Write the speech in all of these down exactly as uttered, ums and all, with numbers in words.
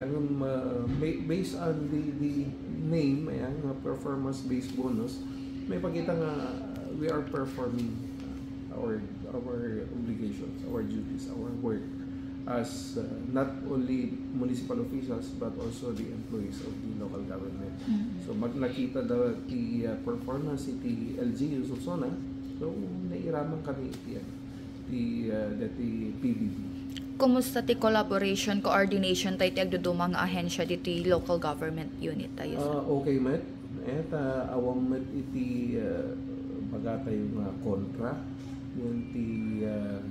Ngem, uh, ba-, based on the, the name, ayan, nga performance-based bonus, maipakita nga, uh, we are performing, uh, our, our obligations, our duties, our work as, uh, not only municipal officials but also the employees of the local government. Mm. So, mag-, nakita da ti, uh, performance iti L G U Sorsogon, so, nairaman kami iti, uh, ti, uh, dati P B B. Kumusta ti collaboration, coordination tayo ti agduduma nga ahensya diti local government unit tayo, sir? Ah, okay met. Et, ah, awan met iti, ah, bagatayo nga kontra ngem ti, ah,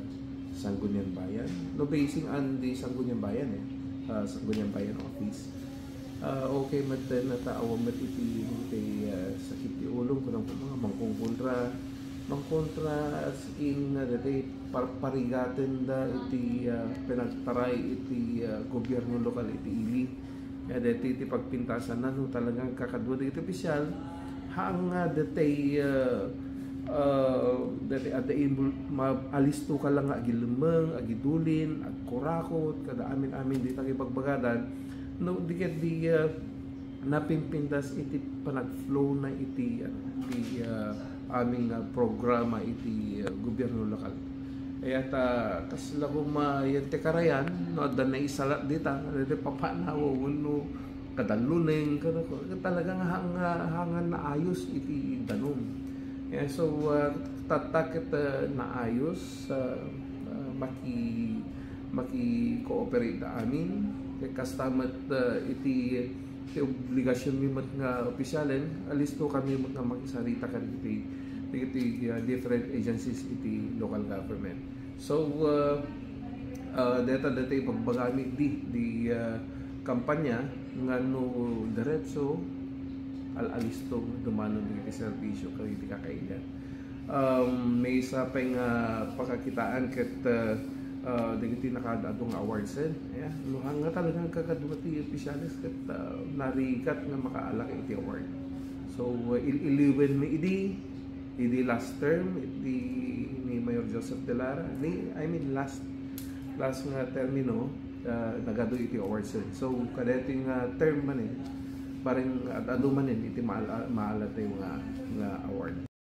Sangguniang Bayan. No, basing on the Sangguniang Bayan, eh. Ah, Sangguniang Bayan office. Ah, okay met ten, ta awan met iti, iti, ah, sakit ti ulo, kunam, kunam, mangkongkontra, mangkontra as in, ah, dati par-, parigaten da iti, ah, pinagtaray iti, ah, gobierno lokal iti ili. Kaya dati iti pagpintasan na, no, talagang kakadua dagiti opisyal, haan nga dati, ah, ah, dati adda imbul-, ma-, alisto ka lang nga agilemmeng, agidulin, agkurakot, kada amin-amin dita nga ibagbagadan, no, di ket di, ah, napimpintas iti panagflow na iti, ano, iti, ah, amin nga programa iti, ah, gobierno lokal. Kaya ta, kasla koma yan ti karayan, no, adda naisalat dita, dati papanaw, wenno kadalluneng, kada, talaga nga, nga, nga naayos iti danum. Kaya so, ah, tatta ket, ah, naayos, ah, ah, maki-, maki-cooperate da amin. Kaya kasta met, ah, iti, iti obligasionmi met nga opisyalen, alisto kami met nga makisarita kadagiti, dagiti, ah, different agencies iti local government. So, ah, ah, deta, deta ibagbagami di, di, ah, kampanya nga no diretso, al-alisto, dumano dagiti serbisyo kadagiti kakailian. Um, maysa pay nga pakakitaan ket, ah, ah, dagiti nakaad-adu nga awards, eh. Yeah. No, haan nga talagang kakadua ti opisyales ket, ah, narigat nga makaalak iti award. So, ah, il-iliwen mi idi, idi last term, iti ni Mayor Joseph De Lara, ni, I mean, last, last nga termino, ah, nagadu iti awards, eh. So, kadaytoy nga term manen, bareng ad-adu manen iti maal-, maala tayo nga, nga award.